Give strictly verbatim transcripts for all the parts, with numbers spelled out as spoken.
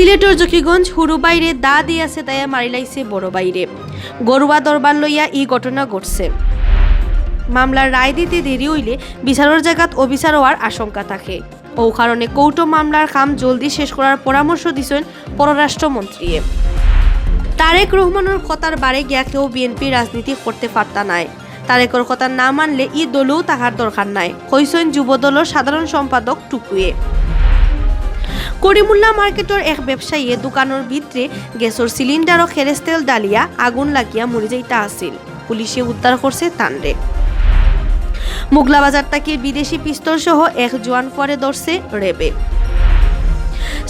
সিলেটর জকিগঞ্জ হুরু ভাইরে দা দিয়া ছেদাইয়া মারিলাইছে বড় ভাইরে। গরুয়া দরবার লইয়া ই ঘটনা ঘটছে। মামলার রায় দিতে দেরি অইলে বিচারর জাগাত অবিচার অওয়ার আশঙ্কা থাকে। অউ কারণে কোর্টো মামলার কাম জলদি শেষ করার পরামর্শ দিছইন পররাষ্ট্রমন্ত্রীয়ে। তারেক রহমানর কথার বারে গিয়া কেউ বিএনপি রাজনীতি করতে পারতা নায়। তারেকর কথা না মানলে ই দলেও থাকার দরকার নাই, কইছইন যুবদলর সাধারণ সম্পাদক টুকুয়ে। করিমুল্লা মার্কেটর এক ব্যবসায়ীয়ে দোকানর ভিতরে গ্যাসর সিলিন্ডারো খেরেস্তেল ডালিয়া আগুন লাগিয়া মরি যাইতা আছিল, পুলিশে উদ্ধার করছে তানরে। মোগলাবাজার থাকি বিদেশি পিস্তল সহ এক জোয়ান ফুয়ারে ধরছে র্যাবে।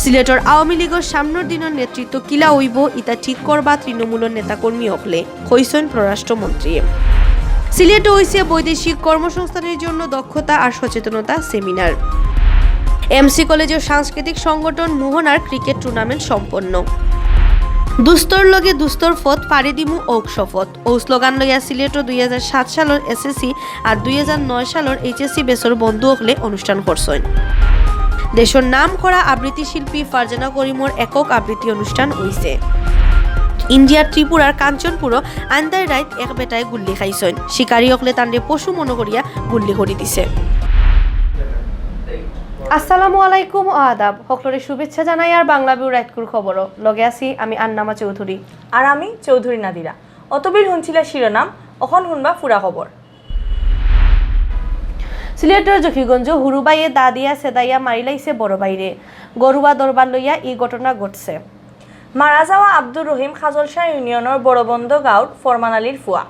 সিলেটর আওয়ামী লীগর সামনর দিনর নেতৃত্ব কিলা অইবো, ইতা ঠিক করবা তৃণমূলর নেতাকর্মী অকলে, কইছইন পররাষ্ট্রমন্ত্রী। সিলেটে অইছে বৈদেশিক কর্মসংস্থানের জন্য দক্ষতা আর সচেতনতা সেমিনার। এমসি কলেজর সাংস্কৃতিক সংগঠন মোহনার ক্রিকেট টুর্নামেন্ট সম্পন্ন। দুস্তর লগে দুস্তর ফত পাড়ি দিমু ওক শপথ। অউ স্লোগান লইয়া সিলেটও দুই হাজার সাত সালর এসএসসি আর দুই হাজার নয় সালর এইচএসসি বেসর বন্ধু অকলে অনুষ্ঠান করছইন। দেশর নাম করা আবৃত্তি শিল্পী ফারজানা করিমর একক আবৃত্তি অনুষ্ঠান অইছে। ইন্ডিয়ার ত্রিপুরার কাঞ্চনপুরও আন্দাই রাইত এক বেটায় গুল্লি খাইছইন। শিকারী অকলে তানরে পশু মনো করিয়া গুল্লি করি দিছে। আসসালামু আলাইকুম ও আদাব। হকলরে শুভেচ্ছা জানাইয়ার বাংলা ভিউ রাইতকুর খবরও। লগে আছি আমি আন্নামা চৌধুরী। আর আমি চৌধুরী নাদিরা। অতবিল হুনছিলা শিরোনাম, অখন হুনবা ফুরা খবর। সিলেটর জকিগঞ্জ হুরুবাইয়ে দা দিয়া ছেদাইয়া মারিলাইছে বড় ভাইরে। গরুয়া দরবার লইয়া ই ঘটনা ঘটছে। মারা যাওয়া আব্দুর রহিম খাজলশাহ ইউনিয়নর বড়বন্দ গাঁওর ফরমান আলীর ফুয়া।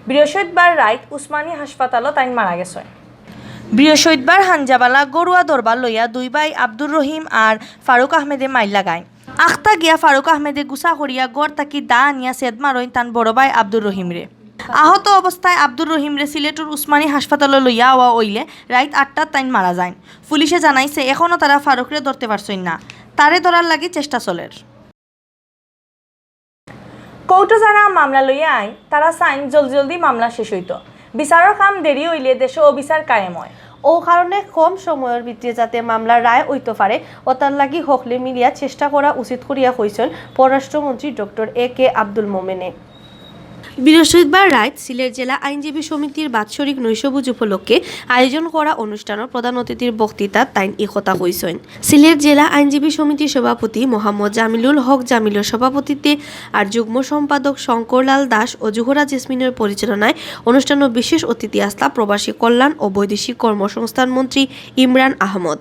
বৃহস্পতিবার রাইত উসমানী হাসপাতালো তাইন মারা গেছইন। বৃহস্পতিবার হাঞ্জাবালা গরুয়া দরবার লইয়া দুই ভাই আব্দুর রহিম আর ফারুক আহমেদে মাইর লাগাইন। আখতা গিয়া ফারুক আহমেদে গুছা করিয়া ঘর থাকি দা আনিয়া ছেদ মারইন তান বড় ভাই আব্দুর রহিমরে। আহত অবস্থায় আব্দুর রহিমরে সিলেটর উসমানী হাসপাতালো লইয়া আওয়া অইলে রাইত আটটাত তাইন মারা যাইন। পুলিশে জানাইছে, এখনো তারা ফারুকরে ধরতে পারছইন না। তারে ধরার লাগি চেষ্টা চলের। কোর্টো যারা মামলা লইয়া আইন, তারা চাইন জলদি জলদি মামলা শেষ অইতো। বিচারর কাম দেরি অইলে দেশো অবিচার কায়েম অয়। অউ কারণে কম সময়র ভিতরে যাতে মামলার রায় অইতো পারে, অতার লাগি হকলে মিলিয়া চেষ্টা করা উচিত করিয়া কইছইন পররাষ্ট্রমন্ত্রী ডক্টর এ কে আব্দুল মোমেনে। বৃহস্পতিবার রাইত সিলেট জেলা আইনজীবী সমিতির বাৎসরিক নৈশভোজ উপলক্ষে আয়োজন করা অনুষ্ঠানো প্রধান অতিথির বক্তৃতাত তাইন ই কথা কইছইন। সিলেট জেলা আইনজীবী সমিতির সভাপতি মোহাম্মদ জামিলুল হক জামিলর সভাপতিত্বে আর যুগ্ম সম্পাদক শঙ্করলাল দাস ও জুহরা জেসমিনের পরিচালনায় অনুষ্ঠানো বিশেষ অতিথি আছলা প্রবাসী কল্যাণ ও বৈদেশিক কর্মসংস্থান মন্ত্রী ইমরান আহমদ।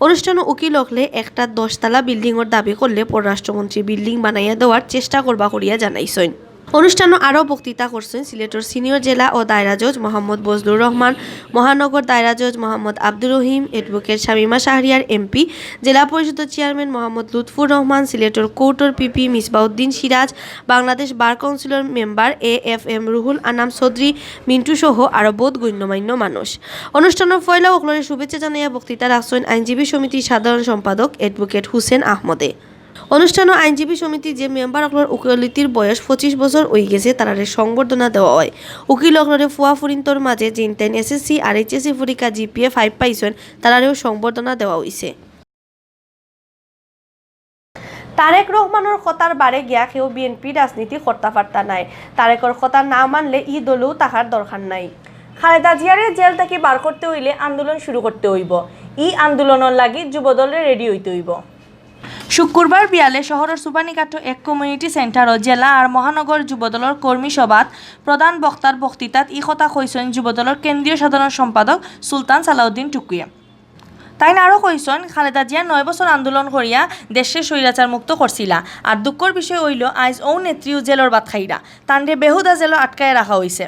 অনুষ্ঠানো উকিল অকলে একটা দশতলা বিল্ডিংর দাবি করলে পররাষ্ট্রমন্ত্রী বিল্ডিং বানাইয়া দেওয়ার চেষ্টা করবা করিয়া জানাইছইন। অনুষ্ঠানো আরও বক্তৃতা করছইন সিলেটর সিনিয়র জেলা ও দায়রা জজ মোহাম্মদ বজলুর রহমান, মহানগর দায়রা জজ মোহাম্মদ আব্দুর রহিম, অ্যাডভোকেট শামীমা শাহরিয়ার এমপি, জেলা পরিষদর চেয়ারম্যান মোহাম্মদ লুৎফুর রহমান, সিলেটর কোর্টর PP Misbauddin Siraj, Bangladesh bar councillor member A F M Ruhul Anam Chowdhury Mintu সহ আরও বউত গণ্যমান্য মানুষ। অনুষ্ঠানো পয়লা অকলরে শুভেচ্ছা জানাইয়া বক্তৃতা রাখছইন আইনজীবী সমিতির সাধারণ সম্পাদক অ্যাডভোকেট হুসেন আহমদে। অনুষ্ঠানো আইনজীবী সমিতির যে মেম্বার অকলর উকিলতির বয়স পঁচিশ বছর অইগেছে, তারারে সংবর্ধনা দেওয়া অয়। উকিল অকলরে ফুয়া ফুরিন্তর মাঝে যেইন তাইন এসএসসি আর এইচএসসি পরীক্ষা জিপিএ ফাইভ পাইছইন, তারারেও সংবর্ধনা দেওয়া অইছে। তারেক রহমানর কথার বারে গিয়া কেউ বিএনপি রাজনীতি করতা পারতা নায়। তারেকর কথা না মানলে ই দলেও থাকার দরকার নাই। খালেদা জিয়ারে জেল থাকি বার করতে অইলে আন্দোলন শুরু করতে অইবো। ই আন্দোলনর লাগি যুবদলরে রেডি অইতে অইবো। শুক্কুরবার বিয়ালে শহরর সুবানীঘাটো এক কমিউনিটি সেন্টারো জেলা আর মহানগর যুবদলর কর্মী সভাত প্রধান বক্তার বক্তৃতাত ই কথা কইছইন যুবদলর কেন্দ্রীয় সাধারণ সম্পাদক সুলতান সালাউদ্দিন টুকুয়ে। তাইন আরও কইছইন, খালেদা জিয়া নয় বছর আন্দোলন করিয়া দেশরে স্বৈরাচার মুক্ত করছিলা। আর দুঃখর বিষয় অইলো, আইজ অউ নেত্রীও জেলর ভাত খাইরা। তানরে বেহুদা জেলো আটকাইয়া রাখা অইছে।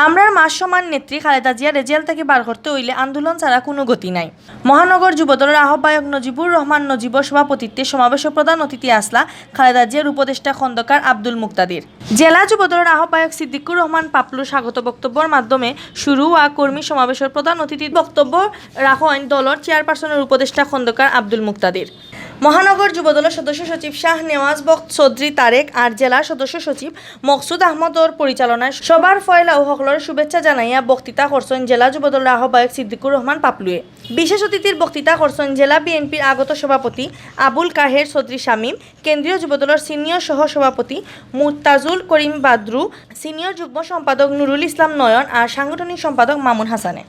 আমরার মা সমান নেত্রী খালেদা জিয়ারে জেল থাকি বার করতে অইলে আন্দোলন ছাড়া কুনু গতি নাই। মহানগর যুবদলর আহ্বায়ক নজিবুর রহমান নজিবর সভাপতিত্বে সমাবেশো প্রধান অতিথি আছলা খালেদা জিয়ার উপদেষ্টা খন্দকার আব্দুল মুক্তাদির। জেলা যুবদলর আহ্বায়ক সিদ্দিকুর রহমান পাপলুর স্বাগত বক্তব্যর মাধ্যমে শুরু অওয়া কর্মী সমাবেশর প্রধান অতিথির বক্তব্য রাখইন দলর চেয়ারপারসনর উপদেষ্টা খন্দকার আব্দুল মুক্তাদির। মহানগর যুবদলর সদস্য সচিব শাহ নেওয়াজ বখত চৌধুরী তারেক আর জেলা সদস্য সচিব মকসুদ আহমদর পরিচালনায় সভার পয়লাউ হকলরে শুভেচ্ছা জানাইয়া বক্তৃতা করছইন জেলা যুবদলর আহ্বায়ক সিদ্দিকুর রহমান পাপলুয়ে। বিশেষ অতিথির বক্তৃতা করছইন জেলা বিএনপির আগত সভাপতি আবুল কাহের চৌধুরী শামীম, কেন্দ্রীয় যুবদলর সিনিয়র সহ সভাপতি মুর্তাজুল করিম বাদরু, সিনিয়র যুগ্ম সম্পাদক নুরুল ইসলাম নয়ন আর সাংগঠনিক সম্পাদক মামুন হাসানে।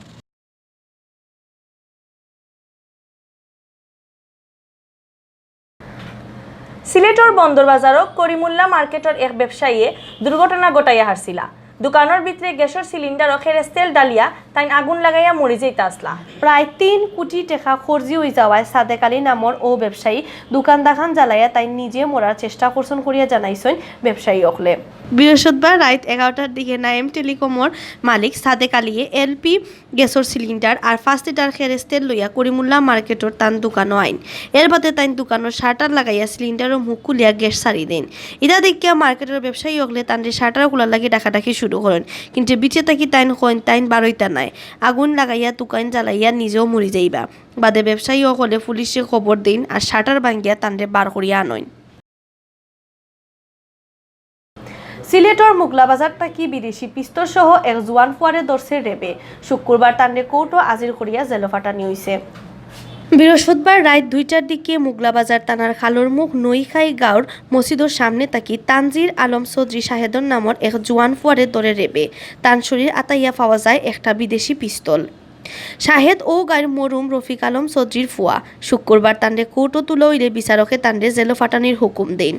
সিলেটর বন্দরবাজারো করিমুল্লা মার্কেটর এক ব্যবসায়ীয়ে দুর্ঘটনা ঘটাইয়া হারছিলা। দোকানর ভিতরে গ্যাসর সিলিন্ডারো খেরেস্তেল ডালিয়া তাইন আগুন লাগাইয়া মরি যাইতা আসলা। প্রায় তিন কোটি টেকা খরচি অইযাওয়ায় সাদেক আলী নামর অউ ব্যবসায়ী দোকান দাখান জ্বালাইয়া তাইন নিজে মরার চেষ্টা করছইন করিয়া জানাইছইন ব্যবসায়ী অকলে। বৃহস্পতিবার রাইত এগারোটার দিকে নায়েম টেলিকমর মালিক সাদেক আলীয়ে এলপি গ্যাসর সিলিন্ডার আর পাঁচ লিটার খেরেস্তেল লইয়া করিমুল্লা মার্কেটর তান দোকানো আইন। এর বাদে তাইন দোকানর শাটার লাগাইয়া সিলিন্ডারর মুখ খুলিয়া গ্যাস ছাড়ি দেইন। ইতা দেখিয়া মার্কেটর ব্যবসায়ী অকলে তানরে শাটার খুলার লাগি ডাকাডাকি শুরু করইন, কিন্তু বিচে থাকি তাইন কইন তাইন বারইতা নায়। আগুন লাগাইয়া দোকান জ্বালাইয়া নিজেও মরি যাইবা। বাদে ব্যবসায়ী অকলে পুলিশে খবর দেইন আর শাটার ভাঙ্গিয়া তানরে বার করিয়া আনইন। সিলেটর মুগলাবাজার থাকি বিদেশি পিস্তল সহ এক জুয়ান ফুয়ারে ধরছে র্যাবে। শুক্রবার তানরে কোর্টো হাজির করিয়া জেলো ফাটানি অইছে। বৃহস্পতিবার রাইত দুইটার দিকে মুগলাবাজার থানার খালরমুখ নইখাই গাঁওর মসজিদর সামনে থাকি তানজির আলম চৌধুরী শাহেদর নামর এক জুয়ান ফুয়ারে ধরে র্যাবে। তান শরীর আতাইয়া পাওয়া যায় একটা বিদেশি পিস্তল। শাহেদ অউ গাঁওর মরহুম রফিক আলম চৌধুরীর ফুয়া। শুক্রবার তানরে কোর্টো তুলা অইলে বিচারকে তানরে জেলো ফাটানির হুকুম দেইন।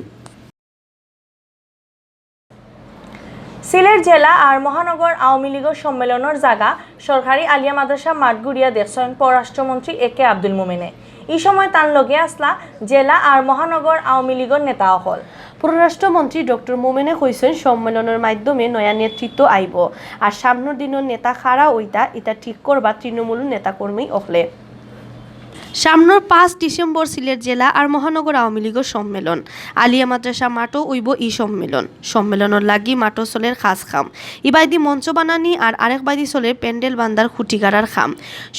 সিলেট জেলা আর মহানগর আওয়ামী লীগর সম্মেলনর জাগা সরকারি আলিয়া মাদ্রাসা মাঠ ঘুরিয়া দেখছইন পররাষ্ট্রমন্ত্রী এ কে আব্দুল মোমেনে। ই সময় তান লগে আসলা জেলা আর মহানগর আওয়ামী লীগর নেতা অকল। পররাষ্ট্রমন্ত্রী ডক্টর মোমেনে কইছইন, সম্মেলনর মাধ্যমে নয়া নেতৃত্ব আইবো, আর সামনর দিনর নেতা কারা অইতা, ইতা ঠিক করবা তৃণমূল নেতাকর্মী অকলে। সামনর পাঁচ ডিসেম্বর সিলেট জেলা আর মহানগর আওয়ামী লীগর সম্মেলন। আলিয়া মাদ্রাসা মাঠো অইবো ই সম্মেলন। সম্মেলনর লাগি মাঠো চলের খাস কাম। ইবায়দি মঞ্চ বানানি আর আরেক বায়দি চলের প্যান্ডেল বান্ধার খুঁটি গাড়ার কাম।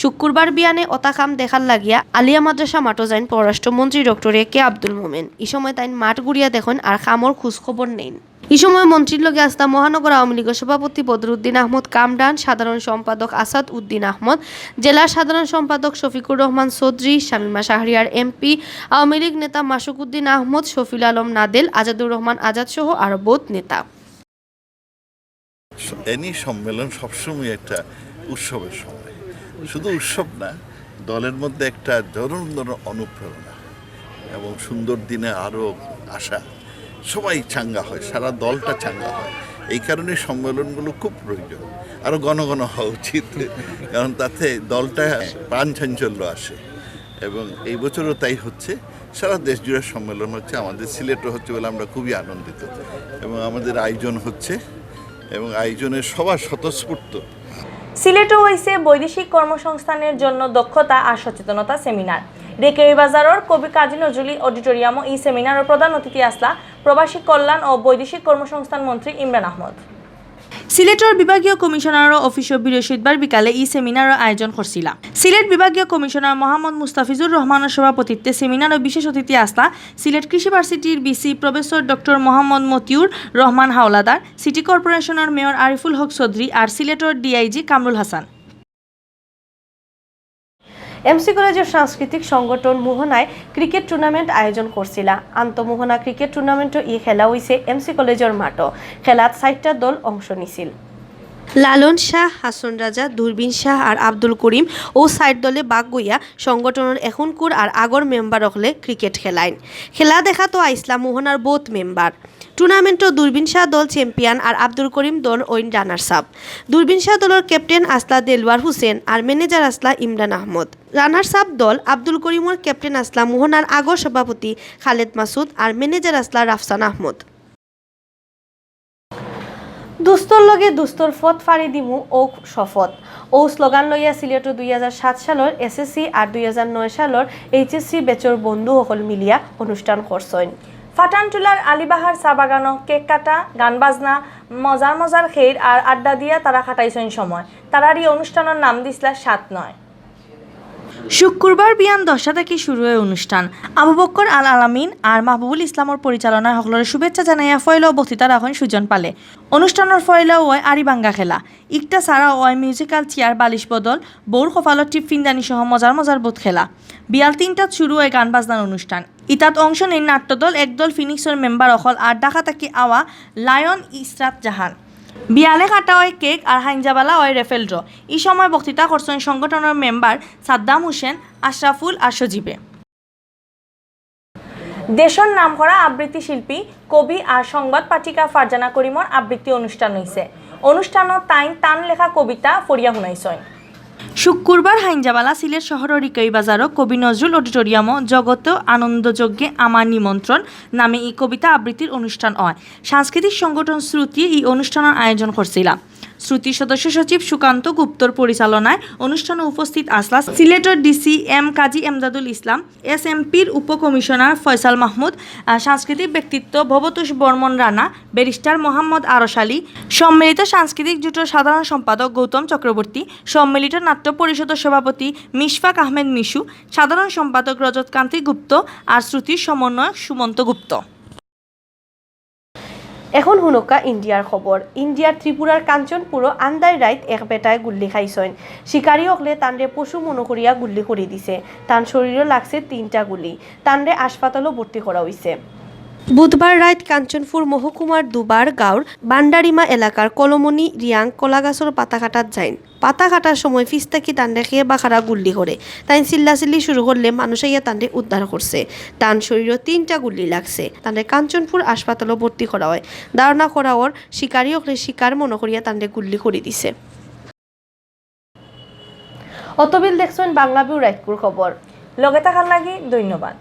শুক্রবার বিয়ানে অতা কাম দেখার লাগিয়া আলিয়া মাদ্রাসা মাঠো যাইন পররাষ্ট্রমন্ত্রী ডক্টর এ কে আব্দুল মোমেন। ই সময় তাইন মাঠ ঘুরিয়া দেখইন আর কামর খোঁজ খবর নেইন। ই সময় মন্ত্রীর লগে আসলা মহানগর আওয়ামী লীগর সভাপতি বদরুদ্দিন আহমদ কামরান, সাধারণ সম্পাদক আসাদ উদ্দিন আহমদ, জেলা সাধারণ সম্পাদক শফিকুর রহমান চৌধুরী, শামীমা শাহরিয়ার এমপি, আওয়ামী লীগ নেতা মাসুক উদ্দিন আহমদ, শফিল আলম নাদেল, আজাদুর রহমান আজাদ সহ আরো বউত নেতা। এনি সম্মেলন সবসময় একটা উৎসবের সময়। শুধু উৎসব না, দলের মধ্যে একটা নতুন ধরনের অনুপ্রেরণা এবং সুন্দর দিনে আরও আশা। সবাই চাঙ্গা হয়, সারা দলটা চাঙ্গা হয়। এই কারণে সম্মেলনগুলো খুব প্রয়োজন, আরও ঘন ঘন হওয়া উচিত, কারণ তাতে দলটা প্রাণ চাঞ্চল্য আসে। এবং এই বছরও তাই হচ্ছে। সারা দেশ জুড়ে সম্মেলন হচ্ছে, আমাদের সিলেটও হচ্ছে বলে আমরা খুবই আনন্দিত এবং আমাদের আয়োজন হচ্ছে এবং আয়োজনের সবার স্বতঃস্ফূর্ত। সিলেটও অইছে বৈদেশিক কর্মসংস্থানের জন্য দক্ষতা আর সচেতনতা সেমিনার। রেকেই বাজারর কবি কাজী নজরুল অডিটোরিয়ামও ই সেমিনারর প্রধান অতিথি আসলা প্রবাসী কল্যাণ ও বৈদেশিক কর্মসংস্থান মন্ত্রী ইমরান আহমদ। সিলেটর বিভাগীয় কমিশনারর অফিসও বৃহস্পতিবার বিকালে ই সেমিনারর আয়োজন করছিলা। সিলেট বিভাগীয় কমিশনার মোহাম্মদ মুস্তাফিজুর রহমানর সভাপতিত্বে সেমিনারও বিশেষ অতিথি আসলা সিলেট কৃষি ভার্সিটির ভিসি প্রফেসর ডক্টর মোহাম্মদ মতিউর রহমান হাওলাদার, সিটি কর্পোরেশনর মেয়র আরিফুল হক চৌধুরী আর সিলেটর ডিআইজি কামরুল হাসান। এমসি কলেজর সাংস্কৃতিক সংগঠন মোহনায় ক্রিকেট টুর্নামেন্ট আয়োজন করছিলা। আন্তঃমোহনা ক্রিকেট টুর্নামেন্টও ই খেলা অইছে এমসি কলেজর মাঠো। খেলাত ষাইটটা দল অংশ নিছিল। লালন শাহ, হাসন রাজা, দূরবীন শাহ আর আব্দুল করিম অউ ষাইট দলে ভাগ অইয়া সংগঠনর এখনকুর আর আগর মেম্বার অকলে ক্রিকেট খেলাইন। খেলা দেখাত আইছলা মোহনার বউত মেম্বার। টুর্নামেন্টও দূরবীন শাহ দল চ্যাম্পিয়ন আর আব্দুল করিম দল অইন রানার্স আপ। দূরবীন শাহ দলর ক্যাপ্টেন আসলা দেলওয়ার হোসেন আর ম্যানেজার আসলা ইমরান আহমদ। রানার্স আপ দল আব্দুল করিমর ক্যাপ্টেন আসলা মোহনার আগর সভাপতি খালেদ মাসুদ আর ম্যানেজার আসলা রাফসান আহমদ। দুস্তর লগে দুস্তর ফত ফাড়ি দিমু অউ শপথ। অউ স্লোগান লইয়া সিলেটো দুই হাজার সাত সালর এসএসসি আর দুই হাজার নয় সালর এইচএসসি ব্যাচর বন্ধু অকল মিলিয়া অনুষ্ঠান করছইন। ফাটানটুলার আলীবাহার চা বাগানো কেক কাটা, গান বাজনা, মজার মজার খেইর আর আড্ডা দিয়া তারা কাটাইছইন সময়। তারার ই অনুষ্ঠানর নাম দিছলা সাত নয়। শুক্রবার বিয়ান দশটা থাকি শুরু অয় অনুষ্ঠান। আবু বক্কর আল আলামিন আর মাহবুবুল ইসলামর পরিচালনায় হকলরে শুভেচ্ছা জানাইয়া ফয়লাও বক্তৃতা রাখইন সুজন পালে। অনুষ্ঠানর ফয়লাও অয় আড়িবাঙ্গা খেলা। ইকটা ছাড়াও অয় মিউজিক্যাল চেয়ার, বালিশ বদল, বউর কপালর টিপ ফিন্দানি সহ মজার মজার বুত খেলা। বিয়াল তিনটাত শুরু অয় গান বাজনার অনুষ্ঠান। ইতাত অংশ নেইন নাট্যদল, একদল ফিনিক্সর মেম্বার অকল আর ঢাকা থাকি আওয়া লায়ন ইসরাত জাহান। বিয়ালে কাটা অয় কেক আর হাইঞ্জাবালা অয় রেফেল ড্র। ই সময় বক্তৃতা করছইন সংগঠনর মেম্বার সাদ্দাম হোসেন, আশরাফুল আর সজীবে। দেশর নামকরা আবৃত্তি শিল্পী, কবি আর সংবাদ পাঠিকা ফারজানা করিমর আবৃত্তি অনুষ্ঠান অইছে। অনুষ্ঠানো তাইন তান লেখা কবিতা পড়িয়া হুনাইছইন। শুক্রবার হাইঞ্জাবালা সিলেট শহরর রিকাই বাজারো কবি নজরুল অডিটোরিয়ামো জগত আনন্দযজ্ঞে আমার নিমন্ত্রণ নামে ই কবিতা আবৃত্তির অনুষ্ঠান অয়। সাংস্কৃতিক সংগঠন শ্রুতি ই অনুষ্ঠানর আয়োজন করছিলা। শ্রুতির সদস্য সচিব সুকান্ত গুপ্তর পরিচালনায় অনুষ্ঠানো উপস্থিত আছলা সিলেটর ডিসি এম কাজী এমদাদুল ইসলাম, এসএমপির উপকমিশনার ফয়সাল মাহমুদ, আহ, সাংস্কৃতিক ব্যক্তিত্ব ভবতোষ বর্মন রানা, ব্যারিস্টার মোহাম্মদ আরশ আলী, সম্মিলিত সাংস্কৃতিক জোটর সাধারণ সম্পাদক গৌতম চক্রবর্তী, সম্মিলিত নাট্য পরিষদর সভাপতি মিশফাক আহমেদ মিশু, সাধারণ সম্পাদক রজত কান্তি গুপ্ত আর শ্রুতির সমন্বয়ক সুমন্ত গুপ্ত। এখন হুনক্কা ইন্ডিয়ার খবর। ইন্ডিয়ার ত্রিপুরার কাঞ্চনপুরো আন্দাই রাইত এক বেটায় গুল্লি খাইছইন। শিকারী অকলে তানরে পশু মনো করিয়া গুল্লি করি দিছে। তান শরীরো লাগছে তিনটা গুলি। তানরে হাসপাতালো ভর্তি করা অইছে। বুধবার রাইত কাঞ্চনপুর মহকুমার দুবার গাঁওর বান্ডারিমা এলাকার কলমনি রিয়াং কলাগাছর পাতা কাটাত যাইন। পাতা কাটার সময় পিছ থাকি তানরে কে বা কারা গুল্লি করে। তাইন চিল্লাচিল্লি শুরু করলে মানুষ আইয়া তানরে উদ্ধার করছে। তান শরীরো তিনটা গুল্লি লাগছে। তানরে কাঞ্চনপুর হাসপাতালো ভর্তি করা অয়। ধারণা করা অর শিকারী অকলে শিকার মনো করিয়া তানরে গুল্লি করি দিছে। অতবিল দেখছইন বাংলা ভিউ রাইতকুর খবর। লগে থাকার লাগি ধন্যবাদ।